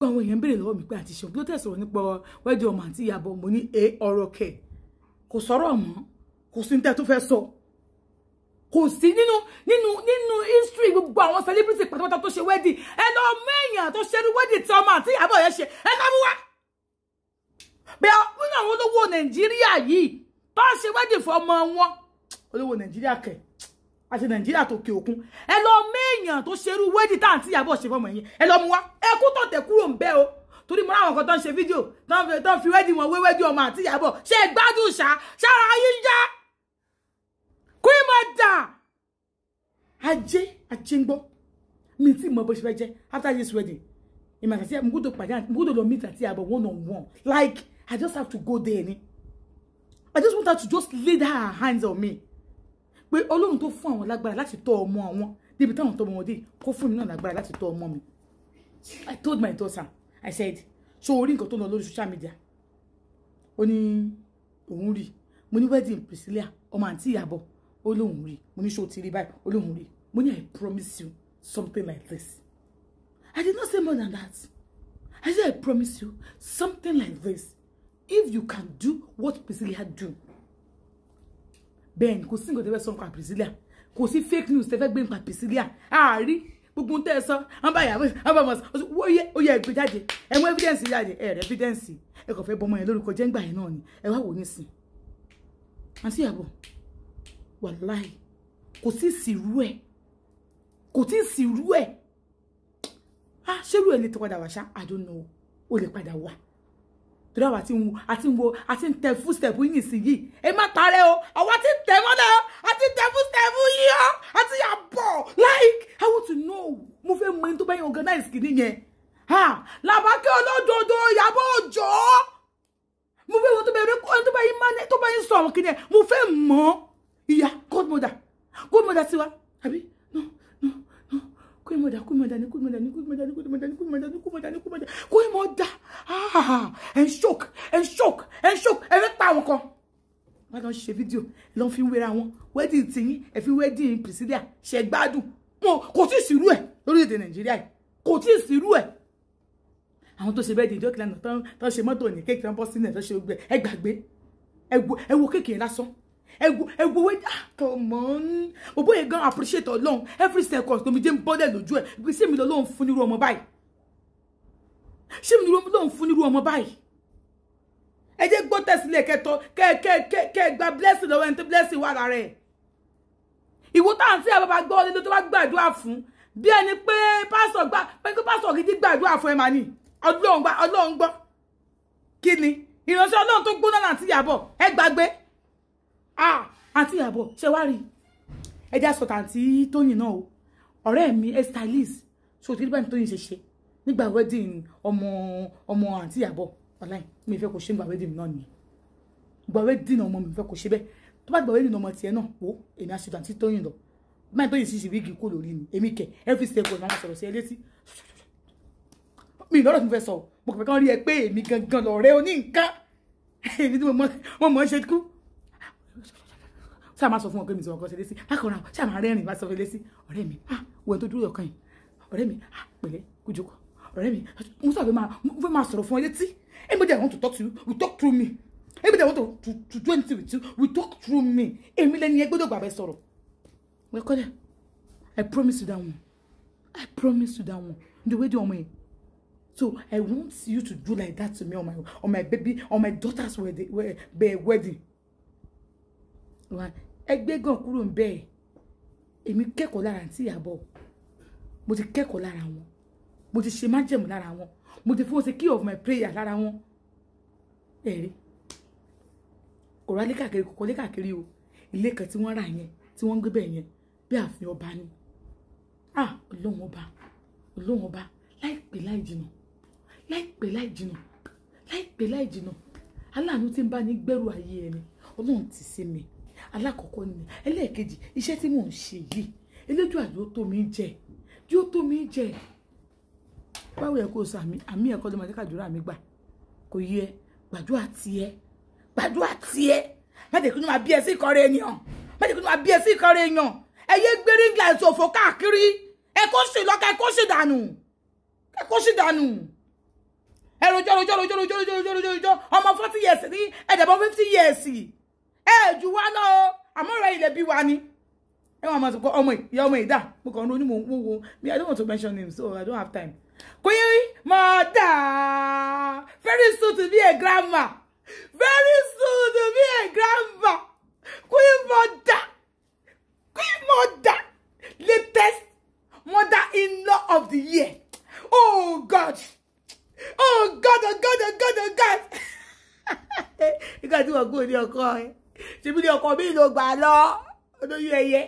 Àwọn èèyàn béèrè lọ́wọ́ mi pé àti ṣe ló tẹ̀sọ̀rọ̀ nípa wedding ọmọ àǹtí Ìyábọ̀. Mo ní ọ̀rọ̀ kẹ̀ kò sọ̀rọ̀ mọ́, kò sí ní tẹ́ tó fẹ́ sọ, kò sí nínú nínú nínú history gbogbo àwọn celebrity pátápátá tó ṣe wedding. Ẹ lọ mú èèyàn tó ṣerú wedding tí ọmọ àǹtí Ìyábọ̀ yẹn ṣe, ẹ ká mú wá. Bẹ́ẹ̀ nínú àwọn olówó Nàìjíríà yìí tó ń ṣe wedding fún ọmọ wọn, olówó Nàìjíríà kẹ̀ àti Nàìjíríà tó kè òkun, ẹ lọ mú èèyàn tó ṣerú wedding tá àǹtí Ìyábọ̀ ṣe fọmọ yẹn, ẹ lọ mú wá. Ẹ kú tọ̀tẹ̀ kúrò ń bẹ́ o, torí mo ráwọn kan tó ń ṣe fídíò tó ń fi wedding wọn wé wedding ọmọ àǹtí Ìyábọ̀. Ṣe é gbádùn ṣá, ṣára yín yá. Queen Mother ajé ajé ń gbọ́ mi tí mo bó ṣe fẹ́ jẹ́ after this wedding. Ìmọ̀ àti mo gbọ́dọ̀ pàdé, mo gbọ́dọ̀ lọ meet àǹtí Ìyábọ̀ one on one. Like, I just have to go there ni. I just want her to just lay her hands on me, pé Ọlọ́run tó fún àwọn lágbára láti tọ́ ọmọ àwọn débi táwọn tọ́ ọmọ wọn dé, kó fún mi náà lágbára láti tọ́ ọmọ mi. I told my daughter, I said, "So orí nǹkan tó lọ lórí social media?" Ó ní òun rí. Mo ní, "Wedding Priscilla ọmọ àǹtí Ìyábọ̀." Ó lóun rí. Mo ní, "Ṣó ti rí báyìí?" Ó lóun rí. Mo ní, "I promise you something like this." I did not say more than that. I said, "I promise you something like this if you can do what Priscilla do." Bẹ́ẹ̀ ni, kò sí nǹkan tẹ́ fẹ́ sọ nípa Priscilla, kò sí fake news tẹ́ fẹ́ gbé nípa Priscilla. Àárí gbogbo tẹ́ ẹ sọ, wọ́n bá yàwó, wọ́n bá mọ̀ sọ, ó yẹ ẹgbẹ́ jáde, ẹ mú evidence jáde. Ẹ rẹ evidence, ẹ kàn fẹ́ bọmọ yẹn lórúkọ jẹ́ ńgbà yẹn náà ni. Ẹ wá wò nísìn, àǹtí Ìyábọ̀, wàláì kò tí ì sírú ẹ̀, kò tí ì sírú ẹ̀. Ah, ṣérú ẹ̀ lè tó padà wá ṣá? I don't know. Ó lè padà wá, torí àwa ti ń wo, àti ń wo, àti ń tẹ footstep yín nísìnyìí. Ẹ má parẹ́ o, àwa ti ń tẹ mọ́lẹ̀ o, àti ń tẹ footstep yín o, àti yà bọ̀. Like, I want to know, mo fẹ́ mọ ẹni tó bá yẹn organize kìíní yẹn. Ha, Làbákẹ́ olódodo Ìyábọ̀ Òjó, mo fẹ́ mọ tó bẹ̀rẹ̀ ẹni tó bá yín máa tó bá yín sọ àwọn kìíní yẹn. Mo fẹ́ mọ̀. Ìyá godmother, godmother tiwa, àbí? No, no, no, queen mother, queen mother ni, queen mother ni, queen mother ni, queen mother ni, queen mother ni, queen mother ni, queen mother, queen mother. Ah, ẹ̀ ń shock, ẹ̀ ń shock, ẹ̀ ń shock, ẹ̀ fẹ́ pa àwọn kan. Wọ́n lọ ṣe fídíò, ẹ̀ lọ́n fi ń wéra wọn wedding tiyín, ẹ̀ fi wedding Priscilla ṣe gbádùn wọn. Kò tí ì sírú ẹ̀ lórílẹ̀‐èdè Nàìjíríà yìí, kò tí ì sírú ẹ̀. Àwọn tó ṣe bẹ́ẹ̀ di ìjọ kìlánà tán ṣe mọ́tò ní cake tán bọ́ sílẹ̀ tán ṣe gbẹ, ẹ gbàgbé. Ẹ wo cake yẹn lásán, ẹ wo wé. Ah, come on, bòbó yẹn gan appreciate Ọlọ́run. Every second tómi jẹ́ ń bọ́lẹ̀ lójú ẹ̀ pé ṣé mi lọ́lọ́run fún nírú ọmọ báyìí? Ṣé mi lọ́lọ́run fún nírú ọmọ báyìí? Ẹ jẹ́ gbọ́ tẹ̀sílẹ̀ kẹtọ kẹ kẹ kẹ kẹ gba blessing lọ́wọ́ ẹni tó blessing wà lára ẹ̀. Ìwọ táwọn tí àbábá gbọ́ ọ tó bá gbàdúrà fún bí ẹni pé pásọ̀ gbà pé pásọ̀ gidi gbàdúrà fún ẹ mà ní. Ọlọ́run gbà, Ọlọ́run gbọ́. Kí ni ìránṣẹ́ Ọlọ́run tó gbóná náà àti Ìyábọ̀? Ẹ gbàgbé. Ah, àǹtí Ìyábọ̀, ṣe wá rí, ẹ já sọ tàǹtí Tóyìn náà o. Ọ̀rẹ́ mi stylist ṣe òtí nígbà Tóyìn ṣe ṣe nígbà wedding ọmọ ọmọ àǹtí Ìyábọ̀. Ọ̀láì mi fẹ́ kó ṣe nígbà wedding náà nìyẹn. Gbà wedding ọmọ mi fẹ́ kó ṣe bẹ́ẹ̀. Tó bá gbà wedding ọmọ tiẹ̀ náà wò, èmi á ṣe àǹtí Tóyìn lọ báyìí. Tóyìn sì ṣe wig kó lórí mi, èmi kẹ̀ every second máa sọ̀rọ̀ sí ẹ létí mi. Lọ́rọ̀ tí mo fẹ́ sọ, mo kàn fẹ́ kán rí ẹ pé èmi gangan lọ̀rẹ́ oní nǹkan, èmi tí mo mọ̀ ṣe kú. Ṣáà máa sọ fún wọn pé mi sọ̀rọ̀ kan ṣe létí bákan náà, ṣáà máa rẹ́rìn bá sọ fún létí. Ọ̀rẹ́ mi, ah, wọ́n tó dúró ọ̀kan yìí, ọ̀rẹ́ mi, ah, pẹ̀lẹ́ kújókòó, ọ̀rẹ́ mi. Mo sọ fẹ́ máa sọ̀rọ̀ fún ẹ létí. Anybody I want to talk to you will talk through me. Anybody I want to do anything with you will talk through me. Èmi lẹ́ni ẹ gbọ́dọ̀ gbàgbẹ́ sọ̀rọ̀ wẹ́kọ́lẹ̀. I promise you that one, I promise you that one, the way the ọmọ yẹn. So I want you to do like that to me on my baby, on my daughter's wedding. Wedding ẹgbẹ́ gan kúrò ń bẹ́ẹ̀. Èmi kẹ́kọ̀ọ́ lára àǹtí Ìyábọ̀, mo ti kẹ́kọ̀ọ́ lára wọn, mo ti ṣe májẹ̀mú lára wọn, mo ti fún wọn ṣe key of my prayer lára wọn. Ẹ̀rí kò rálé káàkiri, kò kọ́lé káàkiri o. Ilé kan tí wọ́n rà yẹn tí wọ́n ń gbé bẹ́ẹ̀ yẹn bí ààfin ọba ni. Ah, Ọlọ́run ọba, Ọlọ́run ọba, láìpẹ́ láì jìnà, láìpẹ́ láì jìnà, láìpẹ́ láì jìnà, aláàánú tí ń bá ní gbẹ́rù ayé ẹni, Ọlọ́run ti sí mi. Alákọ̀ọ́kọ́ ni. Ẹlẹ́ẹ̀kejì, iṣẹ́ tí mò ń ṣe yìí, Elédùà yóò tó mi jẹ, yóò tó mi jẹ. Báwo yẹ kó o sọ àmì? Àmì ẹ̀kọ́ ló máa jẹ́ kàdúrà mi gbà. Kò yẹ gbàdúrà tiẹ̀, gbàdúrà tiẹ̀. Má jẹ́ kí ló máa bí ẹ sí ìkọrẹ ènìyàn, má jẹ́ kí ló máa bí ẹ sí ìkọrẹ èèyàn. Ẹ yé gbé ring light òfò káàkiri. Ẹ kó sì lọ́ka, ẹ kó sì dànù, ẹ kó sì dànù. Ẹ rojọ́ rojọ́ rojọ́ rojọ́ rojọ́ rojọ́ rojọ́ rojọ́. Ọmọ 40 years ní ẹ̀dẹ̀bọ̀ 50 years. Ẹ jù wá lọ o, àmọ́ rẹ̀ ilẹ̀ bí wa ni. Ẹ wọ́n máa sọ pé ọmọ ìyá ọmọ ìdá. Mo kàn ń ronú, mo ń wo. Me, I don't want to mention names, so I don't have time. Queen mother, very soon to be a grandma. Very soon to be a grandma. Queen mother. Queen mother. Latest mother-in-law of the year. Oh God. Oh God, oh God, oh God, oh God. Nígbà tí wọ́n kúrò ní ọkọ ẹ̀, ṣebí ní ọkọ mi ló gbà lọ. Olóyún ẹyẹ.